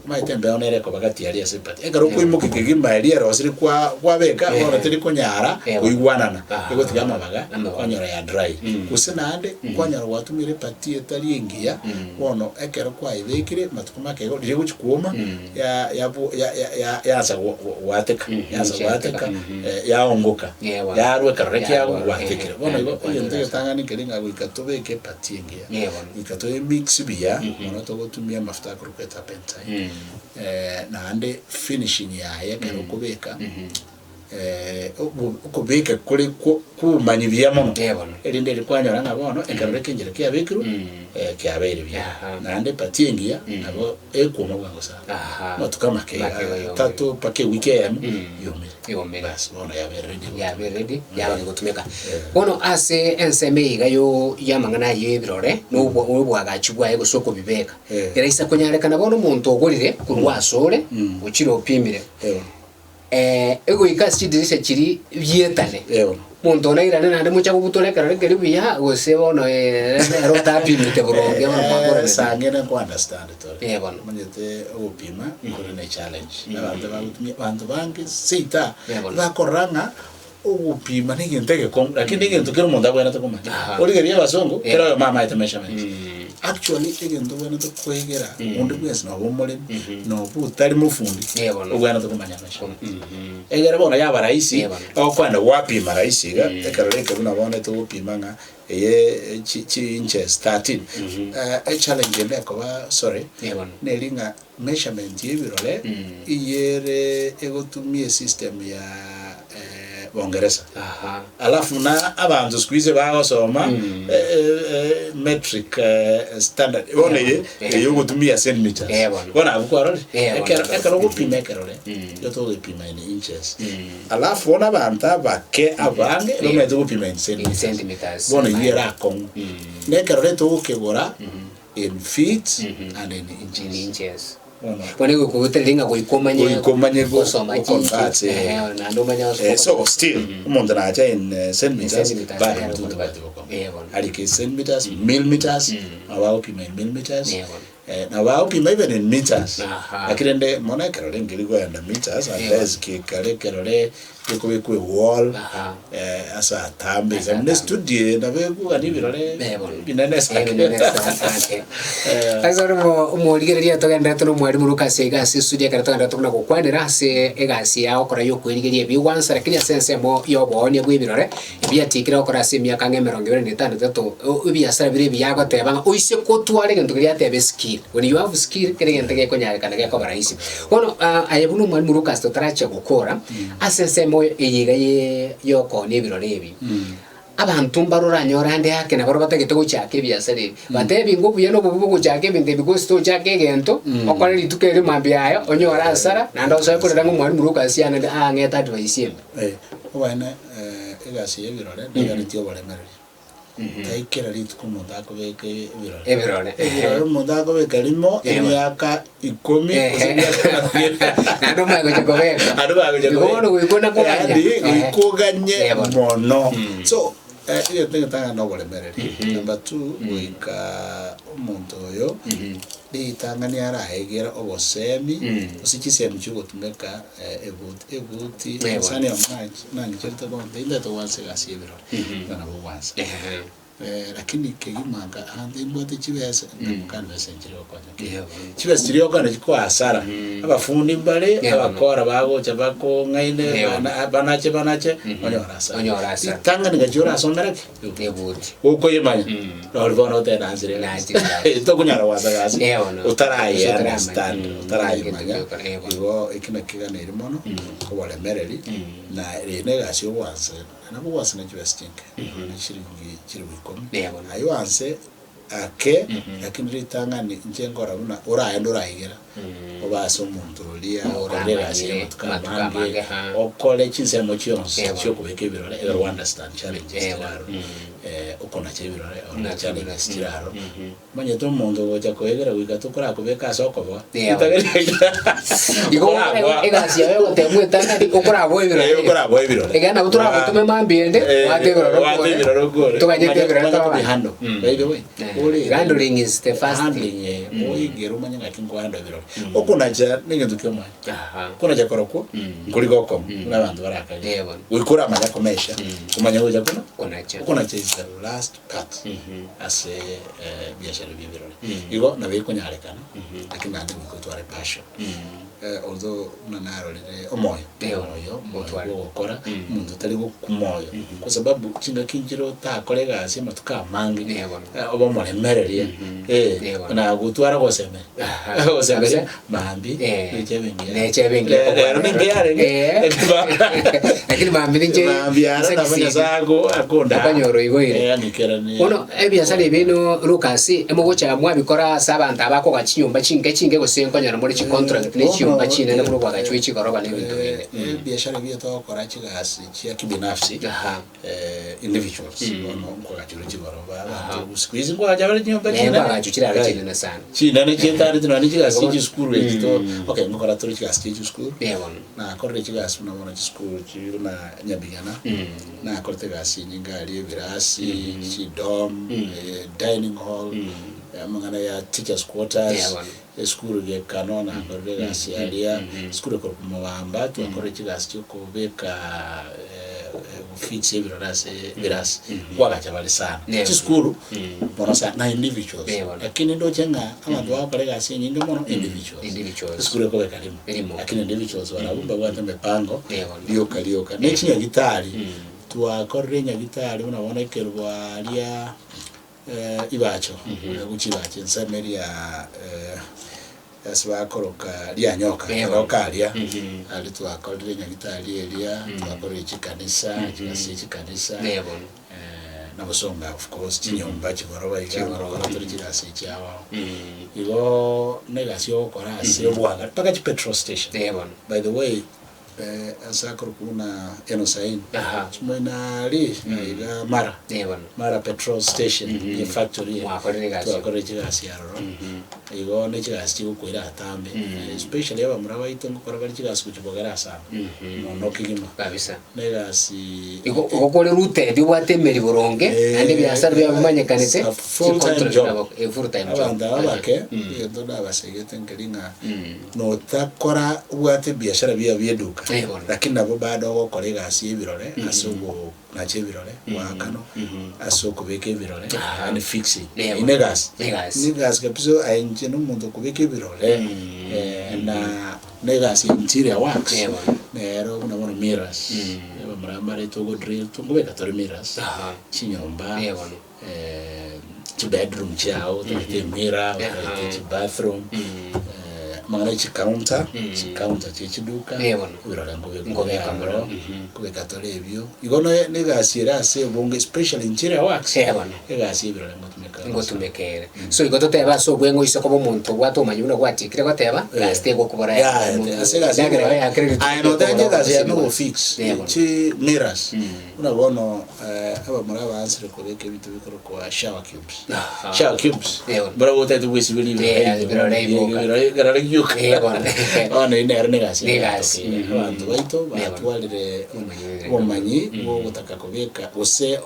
omanyete embeo nere ekoba gati aria ase epati, ekero okoimokia kegima eria erosire kwa kwabeka, bono teri konyara koigwanana, egotiga amabaga, Amabaga. kwanyora ya dry. Gose naende, kwanyora gwatumire epati etari engiya, bono ekero kwayebekire, matuko make igo, riria egochi kwoma, ya yabu ya ya ya yaansa go- go- goateka, yaansa goateka, yaongoka, Yeah, bono. yarwa ekerore kiago Yarwa, gwatekire. ehe, Bono igo naende egento kwanyora egetang'ani nkeri ng'a goika tobeke epati engiya, Yeah, bono. goika toemix buya, mono togotumia amafuta akorokwa eturpentine, naende finishing yaye ekero okobeka, obo okobeka kore kwo kwobomanyi buya mono, Yeah, bono. erinde eri kwanyora ng'a bono ekerore ekenchera kiabekirwe, kiabeire buya. Aha. Naende epati engiya, nabo ekwoma bwango sana. Aha. Amatuko amake Amake igo yomire. atato mpaka ewiki eyemo, yomire. Yomire. Bas, bono yabeire ready gotumeka. Yabeire ready, yaba gegotumeka. Bono ase ensemo eye iga yo yamang'ana aya y'ebirore, na obwa obwagachi bwaye gose okobibeka, Eh. eraisa konyarekana bono omonto ogorire korwa asore, ochire opimire, Eeh. egoika ase chidirisha chiria bietane, Eeh bono. Monto one airane naende mocha kobutora ekerore keria buya, gose bono ere nere otapimete boronge bono mwakorerete. Sang'ina nko understand tore. Eh, bono. Omanyete ogopima kore ne challenge. Abanto bagotumia abanto bange seita Eh, bono. bakorora ng'a ogopima na egento egekong'u lakini egento kera omonto abwenerete komanya. Aha. Origereria abasongo, Eh. kera oyomo amaete measurements. Mm. Actually egento obwenerete koegera onde bwensi noba omoremi, noba otari mofundi, Eh, bono. obwenerete komanya measurements. Mhm. Egere bono yaba rahisi, Eh, bono. okoenda gwapima rahisi iga, ekerore eke buna bono togopima ng'a eye chi chi inches 13. Echallenge ende ekoba sorry, Eh, bono. neri ng'a measurement ya ebirore, Mm. iyere egotumia esystem ya bongeresa. Aha. Alafu na abanto siku hizi bagosoma Mm. metric standard bono eye Eh. eye ogotumia centimeters Eh, bono. bono abwo kwarorire Eh, bono. ekero ekero ogopima ekerore Mm. igo togopima in inches Mm. alafu bono abanto abake abange Eh. bamaete gopima in In centimeters centimeters. bono eywo ere akong'u Mm. na ekerore togokegora Mhm. In feet and in inches. In inches. Bono. Bono egokogotereria ng'a goika omanye Goika omanye go- gosoma go convert, chinche, eh. ehe, naende omanye Eh, gosoma. so still omonto nacha in eh, centimeters centimeters, bado eh, mtutu bono. bati bokong'u. Eh, bono. Arike centimeters, millimeters, nabo bagopima in millimeters, Eh, bono. eh, nabo bagopima even in meters. Aha. Lakini rende mono ekerore nkeri koenda meters Eh, unless kekare ekerore gekobekwa ewall, Aha. eh, ase atambe Ase iga. Buna atambe. estudio eye nabo ekogania ebirore Eh, bono. ebinene Eh, ase ebinene ase. Eh. Ase ore omorigereria togenderete na omwalimu Lucas iga ase estudio ekero togenderete buna gokwanera ase egasi ya gokora ya okwerigeria ebigwansa lakini ase ensemo ya oboonia bwa ebirore ebiatikire gokora ase emiaka ang'e emerongo ebere na etano etato ebiasara bire ebiya agoteba ng'a oise kotwara egento keria ateba eskill when you have skill kera egento gekonyarekana gekoba rahisi. Bono aye buna omwalimu Lucas totarachia gokora ase ensemo eye iga ya okoonia ebirore ebi. Abanto mbare oranyore ande ake na barabwo batagete gochaka ebiasara ebi, batebi ng'a obuya na obobe bogochaka ebinto ebi gose tochake egento, okore rituko eri mambia yaye onyore hasara, naende osoe korera ng'a omwalimu Lucas yane ang'ete advice embe. Eh, oboene egasi ya ebirore neganetie oboremereri. Tai kera rituko omonto akobeka ebirore. Ebirore, ehe. Ebirore omonto akobeka rimo Eeh. emiaka ikomi gose Ehe. emiaka kianda. Naende omanye gocha kobeka. Naende omanye gocha Igo bono goika ona koganya. Yaani Ehe. goika oganye Eh, bono. mono. Mm. So, eh, egento egetang'ani na oboremereri. Number two, goika omonto oyo ritang'ani araegere obosemi, gose chisemi chiogotumeka ebuti ebuti, Eh, bono. mosani omo nang'icherete bono, intagete gwansa egasi ya ebirore. Ng'a nabo gwansa. Ehe. Lakini kegima nka ande imbwate chibesa, nkamoka chibesa nchire gokonya ki. Yeah, bono. Chibesa chiria okonya chikoa hasara. Abafundi mbare, Yeah, bono. abakora bagocha bakong'aine, Yeah, bono. bana banache banache, onyore hasara. Onyore hasara. Ritang'ani ng'a chiorasomera ki? Ebuti. Gokoyemanya, nori bono otebe naanchire egasi. Naanchire egasi. Tokonyara goansa gasi, Yeah, bono. otaraye Otaramanya. understand, otarayemanya. Egento giokora, yeah, bono. Igo eki nakio keganeiri mono, oboremereri, na eye na egasi ogwansa. Nabo gwasina chibesa chinke, ne chiringi chilifu ikomi. Eeh bono. Aywo anse ake, lakini ritang'ani inche nkora buna oraende oraigera, obe ase omonto oria okorire egasi ya Oramanyire amatuko amatuko amange, amange, ha. okore chinsemo chionsi Eeh bono. chiokobeka ebirore ekero o understand challenges Eeh chire bono. aroro, okonacha ebirore orore Nacha challenges chire aroro. Omanyete omonto ogocha koegera goika tokorakobeka ase okoboa. Yeah. Igo Okoraboa. egasi yaye ogoteba etang'ani okoraboa ebirore. Eh, okoraboa ebirore. Egera nabo toragotome mambia ende, Eh, gwate ebirore gwate okore. ebirore okore. Toganyete Omanye- ebirore omanye toba. kobihandle. Mm. By the way, Eh, ore- handling is the first thing. Handling, eh, oigere omanye ng'aki nkohandle ebirore. Okonacha negento kia omwanya. Aha. Konacha korokwo, nkori gokong'u, buna abanto barakage. Eh, bono. Goika oramanya komesha, omanye gocha kona, Konacha. okonacha is the last part ase ebiashara ebi ebirore. Igo nabo ekonyarekana, lakini naende goika otware passion. Although buna narorire omoyo, Eeh, omoyo, omoyo otware. bwa ogokora, omonto otari gokwa moyo, kwa sababu chingaki nchire otakore egasi amatuko amange, Eeh bono. obe omoremereria, Eeh bono. na gotwara gosemeria, Aha. gosemeria Kabisa. mambia, Eh. necha ebe engiya. Necha ebe engiya. Rero nengiya yarenge. Eh. Lakini mambia ninche Mambia aro nabo nse Nyasaye ako- akondaa. Okonyora oigoire. Eh, ang'ikeranie. Bono ebiasara ebi bino Lucas, emogocha mwabikora ase abanto aba bakogacha chinyomba chinke chinke gose nkonyora more chicontract ne chinyomba chinene buna obwagachi bwe chigoroba na ebinto binde. Eh, ebiashara ebi togokora chigasi chia kibinafsi Aha. eh, individuals bono nkoagachire chigoroba abanto siku hizi nkoagacha bare chinyomba Eh, chinene nkoagachwa chiraro Right. chinene sana. Chinene chietari nonye chigasi chia chisukuru echi to okay ngokora tore chigasi chia chisukuru Eh, bono. nakorire chigasi buna bono chisukuru chiri buna Nyabigana nakorete egasi enyinge aria ebirasi chidorm dining hall amang'ana ya teachers quarters Eh, bono. Esukuru gekano nakorire egasi aria, esukuru ekorokwa Mobamba, twakorire chigasi chiokobeka gofix ebirore ase ebirasi, kwagacha bare sana. Yeah. Chisukuru mono sana na individuals, Yeah, bono. lakini ndoche ng'a abanto bagokora egasi enyinge mono individuals. Individuals. Esukuru ekobeka rimo, Rimo. lakini individuals barabwo mbabwate emipango Yeah, bono. rioka rioka. Ne chinyagitari, twakorire enyagitari buna bono ekerwa aria. Ibacho, gochia ibacho ensemo eria ase bakoroka rianyoka, eroka aria, aria twakorire nyagetari eria, twakorire chikanisa, chigasi chia chikanisa, na bosongo of course, chinyomba chigoroba iga, nkokora tore chigasi chiabo. Igo na egasi ogokora ase obwagare, mpaka chipetrol station. By the way. Ase akorokwa buna Enosaini, Aha. chimoino aria iga Mara, Eh, bono. Mara petrol station, efactory eye. Mwakorire egasi. Twakorire chigasi aroro, igo ne chigasi chigokoira atambe, especially abamura baito ngokora bare chigasi gochia bogere ase aba, mono kegima. Kabisa. Na egasi Igo igo kore rooted obwate emeri boronge, naende ebiasara biabo bimanyekanete, It's a full time chicontrol job. nabo, a full time job. Abanto aba abake, egento ndabasegete nkeri ng'a Notakora obwate ebiashara biao bi'eduka, Eh, bono. lakini nabo bado ogokora egasi y'ebirore ase ogonacha ebirore, goakanwa, ase okobeka ebirore, Aha. yaani fixing. Eh, Eyio bono. negasi. Negasi. Negasi kabisa aye inche na omonto okobeka ebirore, na na egasi ya interior works, Eh, bono. nero buna bono mirrors, abamura mbare togo drill, tokobeka tore mirrors, Aha. chinyomba, Eh, bono. chibedroom chiao, otagete emirror, otagete chibathroom, amang'ana ya chicounter, chicounter chia chiduka, Eh, bono. ebirore nkobeka Nkobeka ororo, mono, nkobeka tore ebio. Igo noe na egasi ere ase obonge especially inche works, Eh, bono. egasi ya ebirore ngotumeka ere sana. Ngotumeka ere. So igo totebe ase obweng'e oise koba omonto obwate obomanyi buna gwatikire goteba, gasi tegokobora Yeah, ase egasi ya Endagera ebirore, yakire rituko aye notanche tekobora egasi yaye gose nogofix Eh, bono. chi mirrors, Buna bono abamura baansire kobeka ebinto bikorokwa shower cubes. Aha. Shower cubes. Eh, bono. Barabwo otagete gwesiberia Eh, ebirore ebirore iboka. ebirore ebirore gioka. Eh, bono. Bono eyio nero negasi Negasi, yatokeire. mhm. Abanto baito Eh, bono. batwarire Obomanyi obomanyi bwogotaka kobeka gose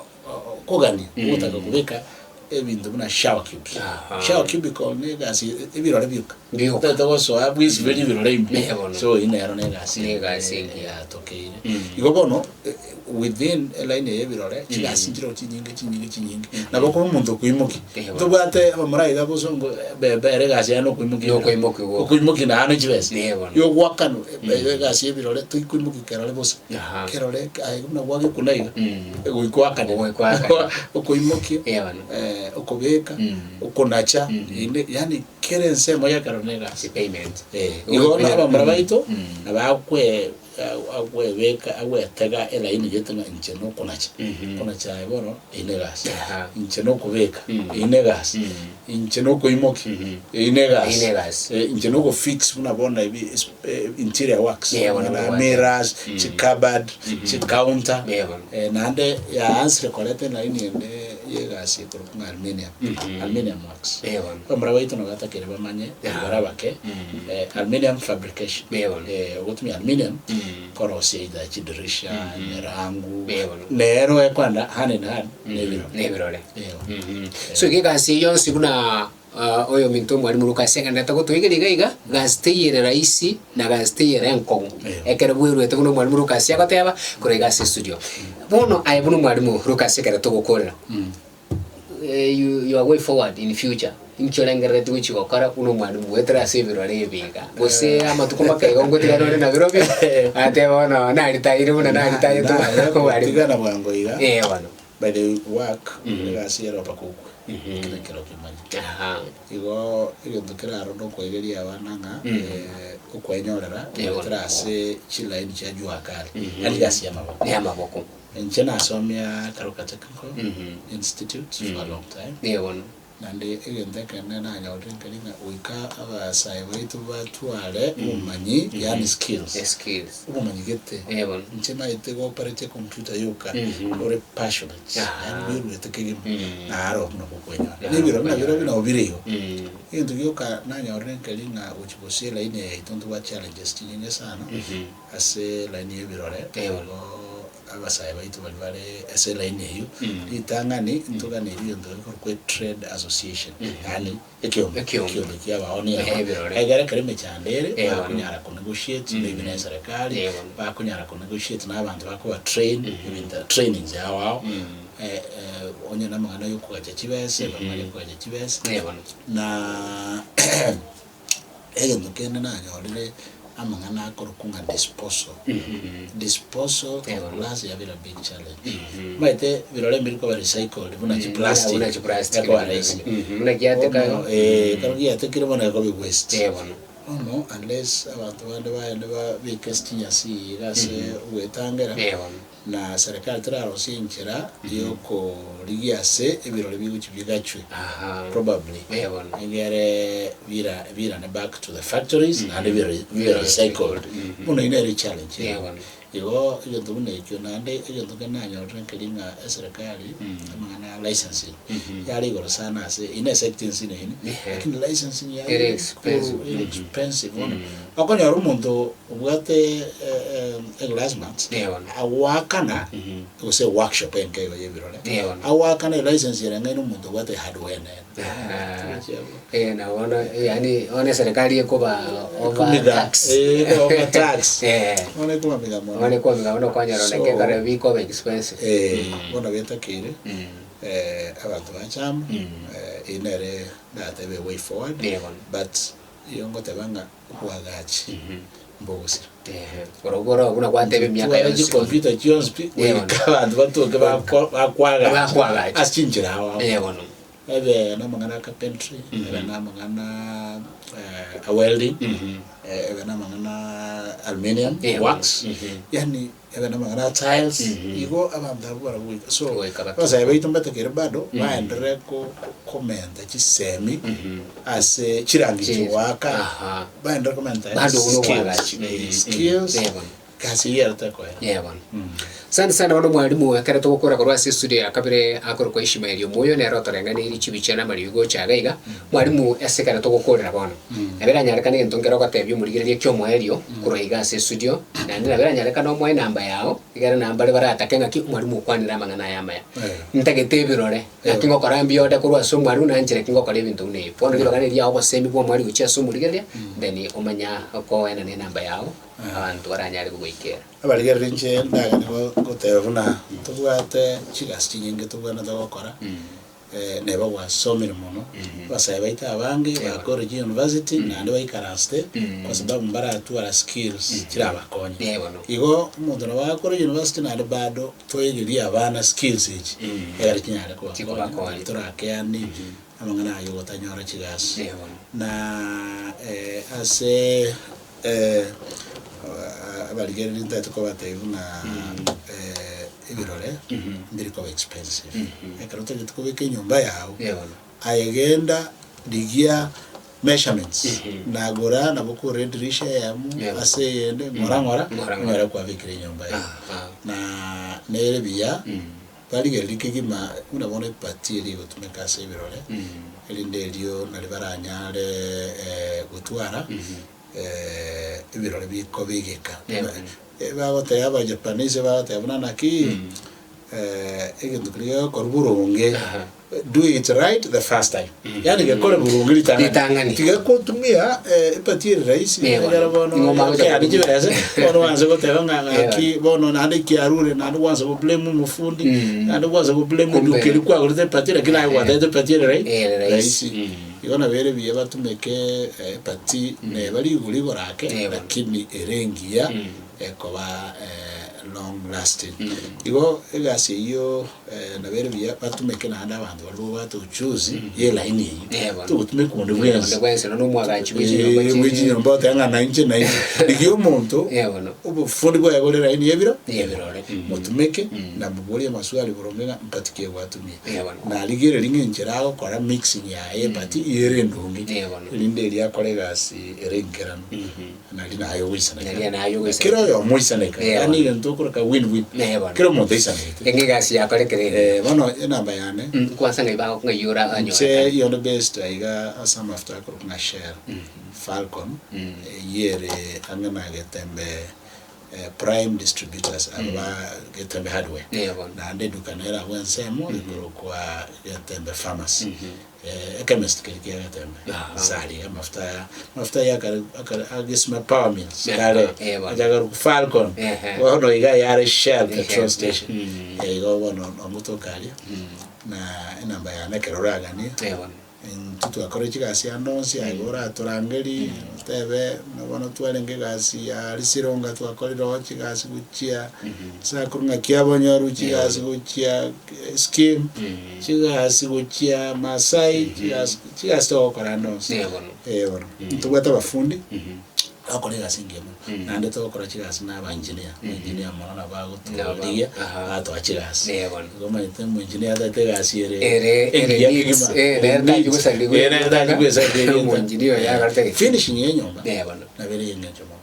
kogania ogotaka kobeka ebinto buna shower cubes. Aha. Shower cubicle ne egasi ebirore bioka. Bioka. Otagete gosoa bwesiberie ebirore ime. Eh, bono. So eyio nero negasi Negasi engiya. yatokeire. Igo bono within eline eye y'ebirore, chigasi nchireo chinyinge chinyinge chinyinge. Nabo okoba omonto okoimokia. Eh, bono. Ntobwate abamura iga bosongo bebe ere egasi yaye nokoimokia ebirore. Nokoimokia gwoka. Okoimokia naende chibesa. Eh, bono. Yogoakanwa egasi y'ebirore toikoimokia kerore bosa. Aha. Kerore aye buna gwagekuna iga, Mm. goika oakane. Goika oakane. Okoimokia, Eh, bono. okobeka, okonacha, inde yaani kera ensemo y'ekerore na egasi. Payment. Eh, igo bono abamura baito, nabo akwe agwebeka agwetega elaini gete ng'a inche nokonacha, konacha aye bono eyio na egasi, Aha. inche nokobeka eyio na egasi, inche nokoimokia eyio na Eyio na egasi, egasi. inche nogofix buna bono ebi interior works, Yeah, bono buna bwate. mirrors, chicupboard, chicounter, Yeah, bono. naende yaansire koreta elaini ende ya egasi ekorokwa ng'a aluminium, aluminium works. Yeah, bono. Abamura baito nabo batakeire bamanye Yeah. bare abake, aluminium fabrication, Yeah, bono. ogotumia aluminium korosia either chidirisha, emerango, Yeah, bono. nero ekoenda hand in hand na ebirore. Na ebirore. Eeh. So iga egasi eye yonsi buna oyominto omwalimu Lucas agenderete gotoigeria iga iga, gasi teiyo ere rahisi na gasi teiyo ere enkong'u. Ekero bweruete buna omwalimu Lucas agoteba, korwa iga ase estudio. Bono aye buna omwalimu Lucas ekero togokorera, your way forward in future, inki orengereretie gochia gokora buna omwalimu goetera ase ebirore ebi iga? Gose amatuko make igo ngotigana ore nabirobio, atebe bono naritaire buna naritayete omwalimu. Tigana bwango iga. Eh bono. By the work, egasi ero mpaka okwe, ekero ekero okemanyete. Aha. Igo egento kere aro nokoegeria abana ng'a okwenyorera Eeh. goetera ase chilaini chia jua kali, yaani egasi ya amaboko. Ya amaboko. Inche nasomia Keroka Technical Institute for a long time. Eeh bono. Naende egento ekenene nanyorire nkeri ng'a goika abasae baito batware obomanyi yaani skills. Skills. Obomanyi gete. Eh bono. Inche maete go operate ecomputer yoka ore passionate yaani bweruete kegima naro buna bokwenyora. Naro Nebirori nabirobio bokwenyora. nabo bire igo. Egento gioka nanyorire nkeri ng'a gochia gosia elaini eye yaito ntobwate challenges chinyinge sana ase elaini ya ebirore Eh bono. igo Abasae baito baria bare ase elaini eyio, ritang'ani ntoganeiri egento gekorokwa etrade association, yaani ekeombe, Ekeombe. ekeombe kia abaonia Ehe, aba. ebirore. Egere ekero emechando ere, Eh, bono. bakonyara konegotiate maybe na eserekari, Eh, bono. bakonyara konegotiate na abanto bakoba train, ebinto trainings ao ao, onye na amang'ana ya okogacha chibese, bamanye kogacha chibese, Eh, bono. na Egento kende nanyorire amang'ana akorokwa ng'a disposal. Disposal of glass yabera big challenge. Omanyete birore mbiri koba recycled buna chiplastic Buna chiplastic ekoba rahisi. Buna giateka Bono eh, ekero giatekire bono ekoba waste. Eh bono. Bono unless abanto bande bagende babeke ase chinyasi iga ase ogwetangera, na serikali terarosie enchera yokorigia ase ebirori bigochia bigachwe probably egere bira birane back to the factories naende bibe bibe recycled. Bono eyio nere echallenge ere. Igo egento buna ekio naende egento kende nanyorire nkeri ng'a eserekari amang'ana ya licensing yare igoro sana ase eye ne sector ense ime ime lakini licensing yaye Ere ere expensive. igoro ere expensive bono okonyora omonto obwate eglass mat agoakana gose eworkshop enke igo ya ebirore agoakana elicense ere ng'aini omonto obwate ehardware enene. Eh, na bono yaani bono eserekari ekoba Ekomiga, overtax. eh, overtax. Eh. Bono ekomamiga mono. Bono ekomamiga mono kwanyora So- naki ekero bikoba expensive. Eh, bono getakeire, abanto bache amo, eyio nere ndatebe way forward, Eh, bono. but iyo ngoteba ng'a obwagachi mbogosira. Ehe, orobwo oro buna gwateba emiaka Tware yonsi. chicomputer chionsi pi, Eh, bono. goika abanto batoke bako- bakwagacha Bakwagacha. ase chinchera ao ao. Eh, bono. Ebe namang'ana a carpentry, ebe namang'ana a welding, ebe namang'ana aluminium works, yaani ebe namang'ana a tiles, igo abanto abwo barabwo goika. So Goika batoke. abasae baito mbatekeire bado baenderere ko- komenta chisemi ase chirangi chigoaka, baenderere komenta Bado buna skills, obwagachi. skills, Eh, bono. Egasi eyio ere tekoera. Ee bono. Asante sana bono mwalimu, ekero togokora korwa ase estudio ya kabere akorokwa Ishmael Omoyo nere otoreng'aneirie chibicha na amariogi gocha iga iga. Mwalimu ase ekero togokorera bono, nabo eranyarekane egento nkere ogotebia omorigereria kiomoerio korwa iga ase estudio, naende nabo eranyarekane omoe enamba yao, egere nabo mbare baratake ng'aki omwalimu okwanire amang'ana aya amaya. Ntagete ebirore, naki ngokora mbiode korwa ase omwalimu nanchere ki ngokora ebinto buna ebi. Bono ribaga neriao obosemi bwa omwalimu gochia ase omorigereria, then omanya koenana enamba yao. abanto baranyare kogoikera. Abarigereria inche ndagende goteba buna tobwate chigasi chinyinge tobwenerete gokora, neba gwasomire mono, abasae baito abange bakorire chiuniversity naende baikaransete kwa sababu mbaratwara skills chirabakonye. Igo omonto nabo agakora university naende bado toegerie abana skills echi egere chinyare kobakonya torakeani amang'ana aywo gotanyora chigasi. Na ase Abarigereria ntagete kobatebia buna ebirore mbiri koba expensive. Ekero otagete kobeka enyomba yago, aye genda rigia measurements, nagora nabo okogora edirisha eyemo ase eyende ng'ora ng'ora, onyore kwabekire enyomba yago. Na nere buya. Barigererie kegima buna bono epati eria egotumeka ase ebirore, erinde erio nario baranyare gotwara ebirore bikobegeka. Bagoteba Abajapanese bagoteba buna naki egento keria gegokorwa boronge, do it right the first time, yaani gekore boronge ritang'ani, Ritang'ani. tiga kotumia epati ere rahisi Eeh bono. ekero bono Nigo omagocha okeani kotumia. chibesa, bono oanse goteba ng'a Eeh ng'aki bono naende kiarure naende gwansa go blame omofundi, naende gwansa go blame Kumbe. eduka eria kwagorete epati lakini aye gwatebete epati ere rahi Ere rahisi. rahisi. Igo nabo ere buya batumeke epati neba rigori igoro ake Eeh bono. lakini ere engiya ekoba long lasting. Igo egasi eyio nabo ere buya batumeke naende abanto baria babwate ujuzi ye elaini eyio. Eh, bono. Togotumeka onde bwensi. Onde bwensi nonya omwagachi bwe chinyomba Eh, bwe chinyomba oteba ng'a nainche nainche. Rigia omonto Eh, bono. obofundi bwaye bore elaini y'ebiro Y'ebirore. Motumeke na moborie amaswali boronge ng'a mpati ki gwatumia. Eh, bono. Narigereria ng'a enchera agokora mixing yaye epati ere endonge. Eh, bono. Erinde erio akore egasi ere enkeranu. Nari naye ogoisaneka. Nari naye ogoisaneka. Kera oyomo oisaneka. Eh, Yaani bono. egento okoroka win win. Eh, bono. Kera omonto aisanegete. Eng'e egasi yakorekire ere. Eh, bono enamba yane. Kwanza ng'ai bago ng'ai ora Inche anyorekane. yonde based aiga ase amafuta akorokwa ng'a Shell, Falcon, eyio ere ang'e na Getembe Prime Distributors aba ba Getembe Hardware. Eh, bono. Naende eduka nere abwo ensemo ekorokwa Getembe Pharmacy. Ekemest keria kia Getembe, sari amafuta aya, amafuta aya akare akare agesima power mills kare, Eh, bono. acha akarokwa Falcon, Ehe. bono iga yare Shell petrol Ehe, station, igo bono omotoka aria, na enamba yane ekero oraganie. Eh, bono. Intwe twakora chigasi ande onsi aye igo oratorangerie, otebe buna bono twarenge egasi ya Risironga twakorire oo chigasi gochia ase korwa ng'aki abonyoru, chigasi gochia scheme, chigasi gochia Maasai, chigasi chigasi togokora ande onsi. Eh bono. Eh bono. Ntobwate abafundi, bagokora egasi engiya mono, naende togokora chigasi na aba engineer, engineer mono nabo agotorigia, Aha. agatoa chigasi. Eh bono. Igo omanyete omoengineer atagete egasi ere Ere- ere engiya neat, kegima, eh, ere nere neat, tachi gosaria eh, nere tachi gosaria erieta. Omoengineer oyo agarete gete. Finishing ya enyomba Eh bono. nabo ere ey'engencho mono.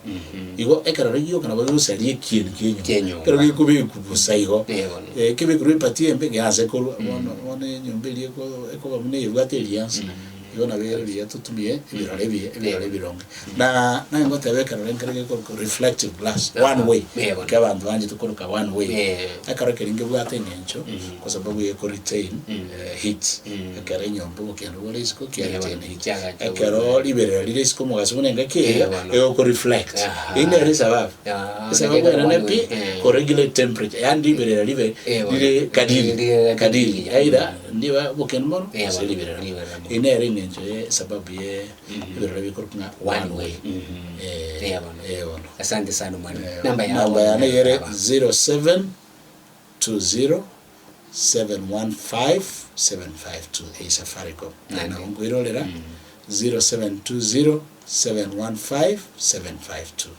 Igo ekerore gioka nabo gegosaria ekieni kia enyomba. Kia enyomba. Ekero gekobekwa bosa igo, Eh bono. eh, kebekerwe epati embe geanse korwa, bono bono enyomba eria eko ekoba buna eyebwate eriansa. Igo nabo ere buya totumie ebirore ebiya, ebirore ebironge. Na naye ngoteba ekerore nkere gekorokwa reflective glass, one way, Eh, bono. ekio abanto banchete koroka one way. Eh. Ekero keria ngebwate eng'encho, kwa sababu eko retain heat, ekero enyomba obokendu bore isiko kia Eh, bono, retain heat. chiagacha Ekero bono. riberera rire isiko omogaso buna engaki Eh, eye, bono. egoko reflect. Aha. Eyio nere esababu. Ah, Esababu naki ere one ne pi, way. Eh. ko regulate temperature, yaani riberera ribe Eh, bono. rire kadiri, Rire kadiri, kadiri. either ndiba obokendu mono, Eh, gose bono, riberera. riberera mono. Eyio nere eng'encho ye esababu ye ebirore bikorokwa ng'a one way. Eh, Eh, bono. eh, bono. Asante sana mwalimu. Eh, Namba yao namba yane yere Baba. 0720 715 752 eye Safaricom. Nande. Nabo nkoirorera 0720 715 752.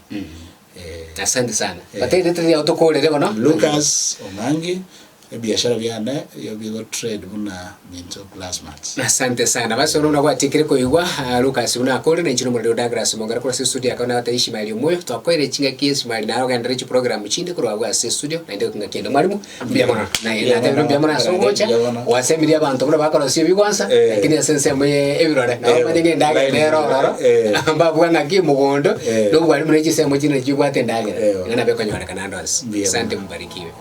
Eh, Asante sana. Eh. Batete tiri tokorere bono. Lucas Omwangi Ebiashara biane igo bigo trade buna minto glass mats. Asante sana. Basi ono buna gwatikire koigwa ah, Lucas buna akore na inche nomorero Douglas Mongera korwa ase estudio akaba nagoteba Ishmael Omoyo twakoire chingaki Ishmael naro ogenderere chiprogram chinde korwa abwo ase estudio naende ngaki ende mwalimu mbuya mono naye Mbuya natebire mono, mbuya mono ase ogocha mbuya mono. gwasemirie abanto buna bakorosia ebigwansa Eh. lakini ase ensemo ye ebirore nabo Eh, omanye ng'a endagera line nere ororo eh. mbabua ng'aki mogondo Eh. na obwalimu ne chisemo chinde nachio chibwate endagera Eh. iga nabo ekonyorekana ande onsi. Mbuya Asante mono. mubarikiwe.